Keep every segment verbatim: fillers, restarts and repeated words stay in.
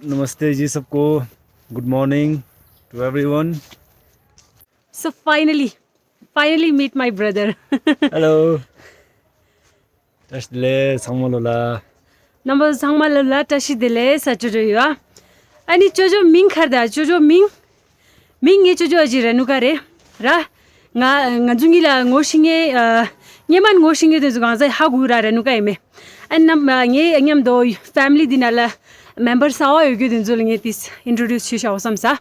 नमस्ते जी सबको। Good morning to everyone. So finally, finally meet my brother. Hello. བཀྲ་ཤིས་བདེ་ལེགས་ཚང་མ་ལོ་ལ། རྣམ་པ་ཚང་མ་ལོ་ལ་བཀྲ་ཤིས་བདེ་ལེགས་ཟེར་ཅོ་ཅོ་ཡོད། ཨ་ནི་ཅོ་ཅོ་མིང་ག་རེ་ད། ཅོ་ཅོ་མིང་། མིང་ངའི་ཅོ་ཅོ་ཨ་ཅེ་ར་ནུ་ཀ་རེད། ར། ང་ང་ཚོ་གཉིས་ལ་ངོ་ཤེས་མཁན། ཨ། སྔོན་མ་ངོ་ཤེས་མཁན་དེ་ཚོ་གང་ཟག་ཧ་གོ་ར་ར་ནུ་ཀ་ཡིན་མེད། ཨ་ནི་ནམ་ཨ་ངའི་མཉམ་དུ་ཕེ་མི་ལི་འདི་ན་ལ་མེམ་བར་གསར་པ་ཡོད་རྒྱུ་དེ་ཚོ་ལ་ངས་ཏིས་ཨིན་ཊྲོ་ཌིའུ་སི་བྱེད་བཞག་བསམ་ས།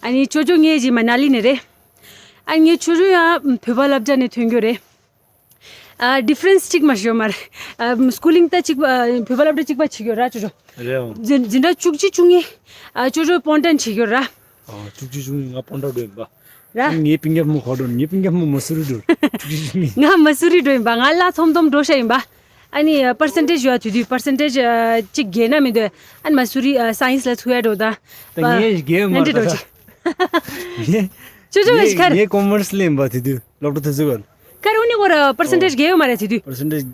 ཨ་ནི་ཅོ་ཅོ་ངའི་ཅི་མ་ན་ལི་ནས་རེད། ཨ་ངའི་ཅོ་ཅོ་ཡང་བོད་པ་སློབ་གྲྭ་ནས་ཐོན་རྒྱུ་རེད། ཨ། ཌི་ཕ་རེནས་གཅིག་མ་ཤེས་ཡོད་མ་རེད། ཨ། སྐུ་ལིང་ད་གཅིག་པ། ཨ། བོད་པ་སློབ་གྲྭ་གཅིག་པ་བྱེད་ཀྱི་ཡོད་ར་ཅོ་ཅོ། རེད་འོང་། འཛིན་འཛིན་གྲྭ་བཅུ་གཅིག་བཅུ་གཉིས། ཨ། ཅོ་ཅོ་སྤོན་ཊན་བྱེད་ཀྱི་ཡོད་ར། ཨ། བཅུ་གཅིག་བཅུ་གཉིས་ང་སྤོན་ཊན་འགྲོ་ཡིན་པ། ར། ངའི་སྤུན་ཀྱག་མོ་ག་པར་འགྲོ། ངའི་སྤུན་ཀྱག་མོ་མ་སུ་རི་འགྲོ། བཅུ་གཅིག་བཅུ་གཉིས། ང་མ་སུ་རི་འགྲོ་ཡིན་པ། ང་ལ་ཐོམ་ཐོམ་འགྲོ་ཤ་ཡིན་པ། ཨ་ནི་པར་སེན་ཊེཇ་ཡོད་དུས་དུས་པར་སེན་ཊེཇ་གཅིག་རྒྱལ་ན་མི་འདོད། ཨ་ནི་མ་སུ་རི་སའེན་སི་ལ་ཚུགས་ཡ་འགྲོ་ད། ད་ངས་རྒྱལ་མ་ནན་ཏི་འགྲོ་ད། ཅིག་ངས་ཅོ་ཅོ་ངས་ཤི་ཁར། ངས་ཀོ་མར་སི་ལེན་པ་དེ་དུས་སློབ་གྲྭ་དེ་ཚོ་གར། ཁར་འུ་ནི་གོ་ར་པར་སེན་ཊེཇ་རྒྱལ་ཡོད་མ་རེད་དེ་དུས། པར་སེན་ཊེཇ་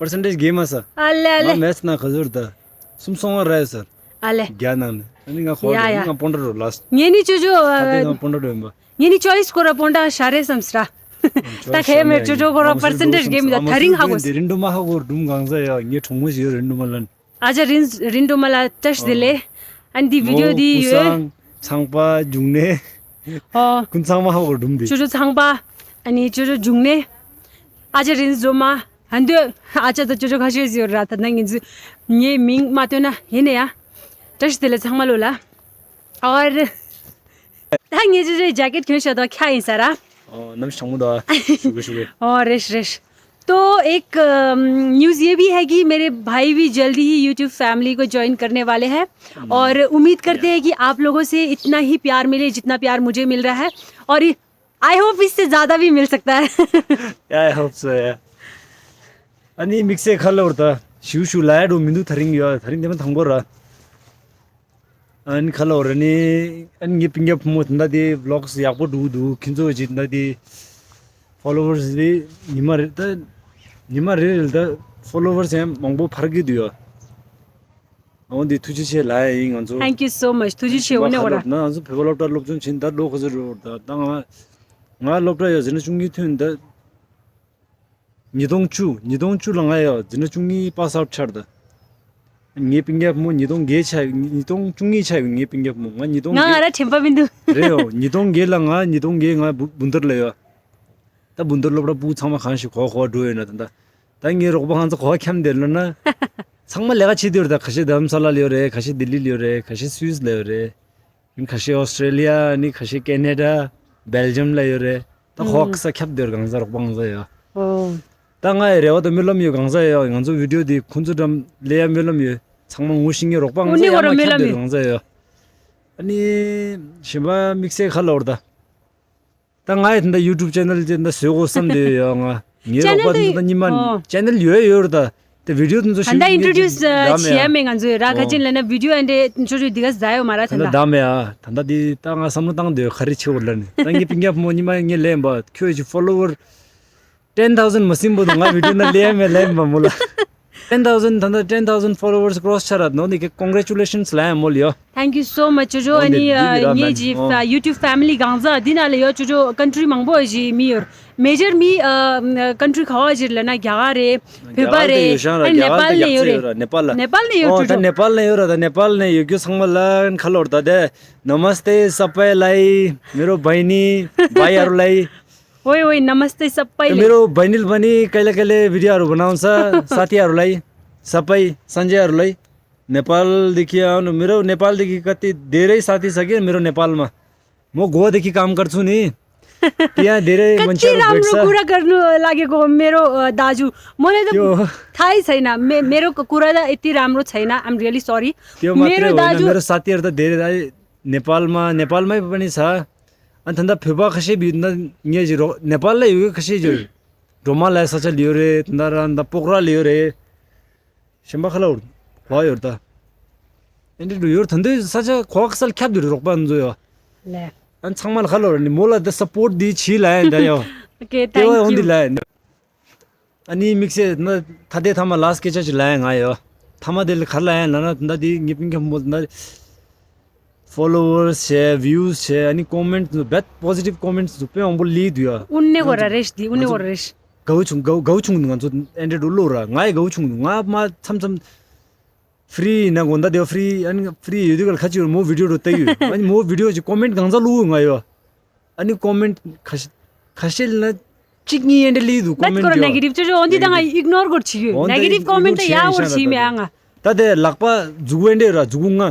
པར་སེན་ཊེཇ་རྒྱལ་མ་ས། ཨ་ལེ་ཨ་ལེ། ང་མེ་ཐི་ན་ག་ཚོད་རེད་ད། སུམ་སོང་བ་ར་ཡོད་ས། ཨ་ལེ། རྒྱ་ནང་ནས་ཨ་ནི་ང་ཁོ་ཡ་རྒྱ་ཡ། ང་སྤོན་ཊན་འགྲོ་ལ། ངས་ནི་ཅོ་ཅོ་ཨ། ད་དེ་ང་སྤོན་ཊན་འགྲོ་ཡིན་པ། ངས་ནི་ཅོ་ཡིས་སྐོར་ར་སྤོན་ཊན་ཤ་རེད་བསམ་སྲ། ད་ཁའི་མེར་ཅོ་ཅོ་སྐོར་ར་པར་སེན་ཊེཇ་རྒྱལ་མི་ད་ད་རིང་ཧ་གོ་སྲིད། རིན་སྒྲོལ་མ་ཧ་གོ་སྒྲུང་གང་ཟ་ཡ། ངའི་གྲོགས་མོ་ཞིག་ཡོད་རིན་སྒྲོལ་མ་ལ། ཨ་ཅག་རིན་རིན་སྒྲོལ་མ་ལ་བཀྲ་ཤིས་བདེ་ལེགས། ཨ་ནི་འདི་བི་ཌི་ཡོ་འདི་ཡོད། ཚང་པ་འབྱུང་གནས། ཨོ། ཀུན་ཚང་མ་ཧ་གོ་སྒྲུང་འདི། ཅོ་ཅོ་ཚང་པ། ཨ་ནི་ཅོ་ཅོ་འབྱུང་གནས། ཨ་ཅག་རིན་སྒྲོལ་མ། ཨ་འདོད། ཨ་ཅག་དང་ཅོ་ཅོ་ཁ་ཤས་ཡོད་ར། ད་ནང་ངེད་ཚོས་ངའི་མིང་མ་བཏོན་ན་ཡིན་ན་ཡ། བཀྲ་ཤིས་བདེ་ལེགས་ཚང་མ་ལོ་ལ། ཨོ་རེད། ད་ངས་ཅོ་ཅོའི་ཇེ་ཀེཊ་གྱོན་ཤོག་དང་ཁྱ་ཡིན་ས་ར། ཨོ་ནམ་ཞག་མོ་ད། ཞུ་གི་ཞུ་གི། ཨོ་རེད་རེད། तो एक अम, न्यूज़ ये भी है कि मेरे भाई भी जल्दी ही यूट्यूब फैमिली को ज्वाइन करने वाले हैं। और उम्मीद करते हैं कि आप लोगों से इतना ही प्यार मिले जितना प्यार मुझे मिल रहा है। और आई होप इससे ज्यादा भी मिल सकता है। Yeah, I hope so, yeah. ཨ་ནི་དམིགས་བསལ་ཁ་ལོར་ད་ཞུ་ཞུ་ལ་ཡ་འགྲོ་མི་འདུག་ད་རིང་ཡོད། ད་རིང་དེ་མ་དང་པོ་ར། ཨ་ནི་ཁ་ལོར་ནི་ཨ་ནི་ངའི་སྤུན་ཀྱག་བུ་མོ་དེ་འདྲ་དེ་བི་ལོག་སི་ཡག་པོ་འགྲོ་གི་འདུག་ཁྱེད་ཚོ་ཅིག་འདྲ་དེ་ཕོ་ལོ་ཝར་སི་དེ་ཉི་མ་རེ་ད་ཉི་མ་རེ་རེ་ད་ཕོ་ལོ་ཝར་སི་ཡང་མང་པོ་འཕར་གི་འདུག་ཡ། འོ་འདི་ཐུགས་རྗེ་ཆེ་ལ་ཡ་ཡིན་ང་ཚོ། Thank you so much. ཐུགས་རྗེ་ཆེ། འོ་ནས་འོ་ར། ང་ཚོ་བོད་པ་སློབ་གྲྭ་སློབ་སྦྱོང་བྱེད་ད་ལོ་ག་ཚོད་འགྲོ་ད་ད་ང་ང་སློབ་གྲྭ་ཡ་ཟེར་ན་ཆུང་གི་ཐོན་ད། ཉིས་སྟོང་བཅུ། ཉིས་སྟོང་བཅུ་ལ་ང་ཡ་འཛིན་གྲྭ་བཅུ་གཉིས་པཱས་ཨའུཊ་ཆགས་རེད་ད། ངའི་སྤུན་ཀྱག་བུ་མོ་ཉིས་སྟོང་བརྒྱད་ཆགས་ཡོད། ཉིས་སྟོང་བཅུ་གཉིས་ཆགས་ཡོད་ངའི་སྤུན་ཀྱག་བུ་མོ། ང་ཉིས་སྟོང་ང་ང་བརྒྱད་ར་དྲན་པ་མི་འདུག་རེད་ཡོ། ཉིས་སྟོང་བརྒྱད་ལ་ང་ཉིས་སྟོང་བརྒྱད་ང་བུ་བུན་དར་ལ་ཡོད། ད་བུན་དར་སློབ་གྲྭ་སྤུ་གུ་ཚང་མ་གང་ཞིག་གོ་གོ་འགྲོ་ཡོད་ན་ད་ད། ད་ངའི་རོགས་པ་ང་ཚོ་གོ་འཁྱམ་བསྡད་ལ་ན། ཚང་མ་ལས་ཀ་བྱེད་དུས་རེད་ད། ཁ་ཤས་དྷ་རམ་ས་ལ་ལ་ཡོད་རེད། ཁ་ཤས་ལྡི་ལི་ལ་ཡོད་རེད། ཁ་ཤས་སུད་སི་ལ་ཡོད་རེད། ཁ་ཤས་ཨོ་སི་ཊྲེ་ལི་ཡ། ཨ་ནི་ཁ་ཤས་ཀེ་ན་ཌ། སྦེལ་ཇམ་ལ་ཡོད་རེད། ད་ཁོ་ཨ་ས་ཁྱབ་སྡོད་གང་ཟག་རོགས་པ་གང་ཟག་ཡོད། ཨོ། ད་ང་ཡི་རེ་བ་དང་སྨོན་ལམ་ཡོད་གང་ཟག་ཡོད། ང་ཚོ་བི་ཌི་ཡོ་འདི་ཁོང་ཚོ་འགྲམ་ལས་ཡ་སྨོན་ལམ་ཡོད། ཚང་མ་ངོ་ཤེས་མཁན་རོགས་པ་གང་ཟག་ཡ་མ་ཁྱབ་སྡོད་གང་ཟག་ཡོད། ཨ་ནི་གཞན་པ་དམིགས་བསལ་ཁ་ལོར་ད། ད་ང་ཡི་ད་ལྟ་ཡུ་ཊུབ་ཅེ་ནལ་ཅིག་ད་བཟོ་དགོས་བསམ་བསྡད་ཡོད་ང་། ངའི་རོགས་པ་ད་ད་ཉི་མ་ཅེ་ནལ་ཡོད་ཡོད་རེད་ད། དེ་བི་ཌི་ཡོ་དེ་ཚོ་ད་ལྟ་ཨིན་ཊྲོ་ཌིའུ་སི་བྱེད་ཡ་མེད་ང་ཚོས་ར། ཁ་ཅིག་ལབ་ན་བི་ཌི་ཡོ་ཨེ་འདྲ་ཆོ་ཆོ་འདི་ག་ཟ་ཡོད་མ་ར་ད་ད་ལྟ། ད་མེད་ཨ། ད་ལྟ་འདི་ད་ང་བསམ་བློ་བཏང་སྡོད་ག་རེ་བྱེད་དགོས་ལབ་ནས། ད་ངའི་སྤུན་ཀྱག་བུ་མོ་ཉི་མ་ངས་ལབ་ཡིན་པ། ཁྱོད་ཀྱི་ཕོ་ལོ་ཝར་ཊེན་ཐའུ་ཟེན་མ་ཟིན་བར་དུ་ང་བི་ཌི་ཡོ་ནང་སླེབས་ཡ་མེད་ལབ་ཡིན་པ་མོ་ལ། ཊེན་ཐའུ་ཟེན་ད་ལྟ་ཊེན་ཐའུ་ཟེན་ཕོ་ལོ་ཝར་སི་ཀོ་རོ་སི་ཆགས་ར་ནོ་ནི་ཀེ་ཀོང་གྷེ་ཊུ་ལེ་ཤན་སི་ལབ་ཡ་མོ་ལ་ཡོ། Thank you so much ཅོ་ཅོ། ཨ་ནི་ངེད་ཀྱི་ཡུ་ཊུབ་ཕེ་མི་ལི་གང་ཟག་འདི་ནང་ལ་ཡོད་ཅོ་ཅོ། ཀན་ཊི་རི་མང་པོ་ཅིག་མི་ཡོད། མེ་ཇར་མི་ཀན་ཊི་རི་ག་བ་ཅིག་ལབ་ན་རྒྱ་གར་རེད། བོད་པ་རེད། ཨ་ནི་ནེ་པཱལ་ནས་ཡོད་ཤག་ར། ཨ་ནི་ནེ་པཱལ་ནས་ཡོད་ཅོ་ཅོ། ནེ་པཱལ་ལ། ནེ་པཱལ་ནས་ཡོད་ཨོ་ཅོ་ད་ཅོ། ནེ་པཱལ་ནས་ཡོད་ར། ད་ནེ་པཱལ་ནས་ཡོད་རྒྱུ་ཚང་མ་ལ་ཁ་ལོར་ད་དེ། नमस्ते सबैलाई मेरो बहिनी भाइहरूलाई। ओए ओए नमस्ते सबैलाई। मेरो बहिनीले पनि कहिले कहिले भिडियोहरू बनाउँछ। साथीहरूलाई, सबै सञ्जयहरूलाई। नेपालदेखि आउनु, मेरो नेपालदेखि कति धेरै साथी छ कि मेरो नेपालमा। म गोवादेखि काम गर्छु नि। त्यहाँ धेरै मान्छेहरू भेट्छ। कति राम्रो कुरा गर्नु लागेको हो मेरो दाजु। मलाई त थाहै छैन। मेरो कुरा त यति राम्रो छैन। I'm really sorry। त्यो मात्रै होइन, मेरो साथीहरू त धेरै नेपालमा, नेपालमै पनि छ। अनि थन्दा फुपा खसी बिना न्याजी नेपाललाई युगे खसी जो रोमालाई सचा लियो रे, थन्दा रन्दा पोकरा लियो रे। ཤེས་པ་ཁ་ལ་འོར་ཁོ་ཡོར་ད། ཨེ་འདྲ་ཡོར་ཐན་དེ་ས་ཆ་ཁོག་སལ་ཁྱབ་དུ་རོགས་པ་འཛོ་ཡོ། ལེ། ཨན་ཚང་མ་ལ་ཁ་ལོ་ར་ནི་མོ་ལ་ད་སཔོར་ཊི་འདི་ཆི་ལ་ཡན་ད་ཡོ། Okay, thank you. ཨོ་འདི་ལ་ཡན། ཨ་ནི་དམིགས་བསལ་ན་ཐ་དེ་ཐ་མ་ལ་སྐད་ཆ་ཅིག་ལ་ཡན་ང་ཡོ། ཐ་མ་དེ་ལ་ག་རེ་ལབ་ཡ་ཡིན་ལབ་ན། ད་འདི་ངའི་སྤུན་ཀྱག་མོ་ད་ཕོ་ལོ་ཝར་སི་བྱས། བིའུ་སི་བྱས། ཨ་ནི་ཀོ་མེན་ཊི་བད་པོ་ཟི་ཊིབ་ཀོ་མེན་ཊི་དཔེ་མང་པོ་སླེབས་འདུག་ཡ། དངོས་གནས་ཁོ་རང་རེད་ཤག་འདི་དངོས་གནས་ཁོ་རང་རེད་ཤག་དགའ་བོ་བྱུང་། དགའ་བོ་དགའ་བོ་བྱུང་འདུག་ང་ཚོ་ཨེ་འདྲས་འགྲོ་ལོ་ར། ང་ཡི་དགའ་བོ་བྱུང་འདུག་ང་མ་མཚམས་མཚམས་ཧྥི་རི་ཡིན་ན་དགོང་དག་དེ་ཧྥི་རི། ཨ་ནི་ཧྥི་རི་ཡོད་དུས་ག་ལ་ཁ་ཅིག་མོ་བི་ཌིའོ་འགྲོ་ལྟ་ཡོད། ཨ་ནི་མོ་བི་ཌིའོ་ཅིག་ཀོ་མེན་ཊི་གང་ཚ་བླུགས་ཡོད་ང་ཡོད། ཨ་ནི་ཀོ་མེན་ཊི་ཁ་ཤས་ཁ་ཤས་ལ་གཅིག་གཉིས་ཨེ་འདྲས་སླེབས་འདུག་ཀོ་མེན་ཊི་ཡོད། ནེ་གེ་ཊིབ་ཅོ་ཅོ་འོ་འདི་ད་ང་ཨིག་ནོར་སྐོར་བྱེད་ཡོད། ནེ་གེ་ཊིབ་ཀོ་མེན་ཊི་ད་ཡག་པོ་བྱེད་མེད་ཨ་ང་། ད་དེ་ལག་པ་མཛུ་གུ་ཨེ་འདྲས་ར། མཛུ་གུ་ལྔ།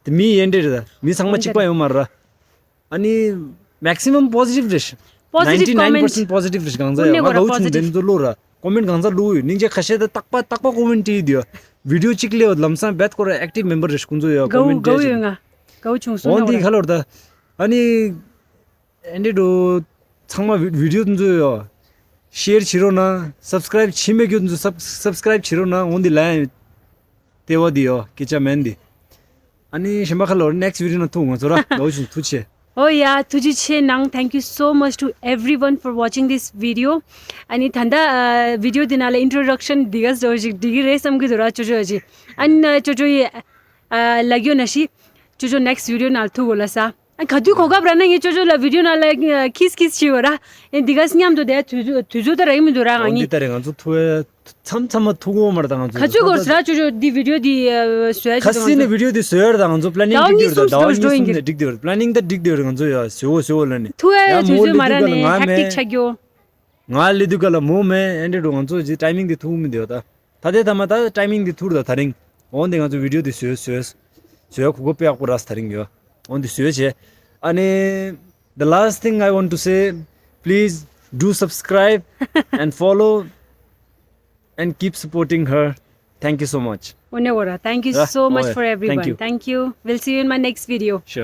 དེ་མི་ཨེ་འདྲས་ར། མི་ཚང་མ་གཅིག་པ་ཡོད་མ་རེད་ར། ཨ་ནི་མེག་སི་མམ་པོ་ཟི་ཊིབ་རེད། པོ་ཟི་ཊིབ་ཀོ་མེན་ཊི། ནའིན་ཊི་ནའིན་པར་སེན་ཊི་པོ་ཟི་ཊིབ་རེད། གང་ཚ་ཡོད། ང་དགའ་བོ་བྱུང་། དེ་ཚོ་བླུགས་ར། ཀོ་མེན་ཊི་གང་ཚ་བླུགས་ཡོད། སྙིང་རྗེ། ཁ་ཤས་ད་རྟག་པ་རྟག་པ་ཀོ་མེན་ཊི་བྲིས་ཡོད། བི་ཌིའོ་གཅིག་སླེབས་ལམ་སང་རྦད་ཁོ་ར་ཨེག་ཊིབ་མེམ་བར་རེད། ཁོང་ཚོ་ཡོད། ཀོ་མེན་ཊི་དགའ་བོ་བྲིས་ཡོད། ང་དགའ་བོ་བྱུང་སོང་། འོ་འདི་ག་ལོར་ད། ཨ་ནི་ཨེ་འདྲས་འགྲོ། ཚང་མ་བི་ཌིའོ་དེ་ཚོ་ཡོད། ཤེར་བྱེད་རོགས་གནང་། སབ་སི་ཀ་རའིབ་བྱེད་མེད་རྒྱུ་དེ་ཚོ་སབ་སབ་སི་ཀ་རའིབ་བྱེད་རོགས་གནང་། འོ་འདི་ལ་ཡང་ལྟེ་བ་འདི་ཡོད། སྐད་ཆ་མེད་འདི། ཨ་ནི་གཞན་པ་ཁ་ལོར་ནེག་སི་ཊི་བི་ཌིའོ་ནང་ཐུག་ང་ཚོ་ར། དགའ་བོ་བྱུང་། ཐུགས་རྗེ་ཆེ། Oh yeah, ཐུགས་རྗེ་ཆེ་གནང་། Thank you so much to everyone for watching this video. ཨ་ནི་ད་ལྟ་ཨ་བི་ཌིའོ་འདི་ནང་ལ་ཨིན་ཊྲོ་ཌག་ཤན་འདི་ག་ཙམ་ཞིག་འགྲིག་གི་རེད་བསམ་གྱི་འདུག་ར། ཅོ་ཅོ་ཡ་ཅིག་ཨ་ནི་ཅོ་ཅོ་ཡི་ཨ་ལབ་ཡོད་ན་ཤི། ཅོ་ཅོ་ནེག་སི་ཊི་བི་ཌིའོ་ནང་ཐུག་གོ་ལ་ས། ཨ་ག་དུས་གོ་སྐབས་རག་ན་ངས་ཅོ་ཅོ་ལ་བི་ཌིའོ་ནང་ལ་ཁིས་ཁིས་བྱེད་གོ་ར། ཨེ་འདི་ག་མཉམ་དུ་བསྡད་དུས་ཚོད་དུས་ཚོད་ད་རག་གི་མི་འདུག་ར། ང་འོ་འདི་གཉིས་ད་རེད། ང་ཚོ་ཐུག་ཨེ། མཚམས་མཚམས་མ་ཐུག་གོ་མ་རེད་ད་ང་ཚོ། ག་ཚོད་གོ་ཟེར་ཅོ་ཅོ་འདི་བི་ཌིའོ་འདི་བཟོ་ཡ་ཅིག་ཁ་སི་ནས་བི་ཌིའོ་འདི་བཟོ་ཡ་རེད་ད་ང་ཚོ། པི་ལེ་ནིང་ཟླ་བ་འགྲིག་གི་ཡོད་རེད་ད། གཉིས་ཟླ་བ་གསུམ་གཉིས་གསུམ་ནས་འགྲིག་གི་ཡོད་རེད། པི་ལེ་ནིང་ད་འགྲིག་གི་ཡོད་རེད། ང་ཚོ་ཡ་བཟོ་བོ་བཟོ་བོ་ལ་ནི། ཐུག་ཨེ་ཡ་དུས་མོ་ཚོད་མ་ལེ་རག་དུས་ནས་ག་ལ་ཧེག་ཊིག་ཆགས་ཀྱོ། ང་ལ་དུས་ག་ལ་མོ་མེད་ཨེ་འདྲས་འགྲོ། ང་ཚོ་ཇི་ཊའི་མིང་འདི་ཐུག་མི་འདུག་ད། ད་ལྟའི་ཐ་མ་ད་ཊའི་མིང་འདི་ཐུག་ད་ད་རིང་། འོན་ཏེ་ང་ཚོ་བི་ཌིའོ་འདི་བཟོས་བཟོས་བཟོས་ཡ་གོ་སྐབས་དཔེ་ཡག་པོ་རག་ད་རིང་ཡོད། འོན་ཏེ་བཟོས་བྱས། ཨ་ནི། The last thing I want to say, please do subscribe and follow and keep supporting her. Thank you so much. འོ་ནས་འོ་ར། Thank you so much for everyone. Thank you. We'll see you in my next video. Sure.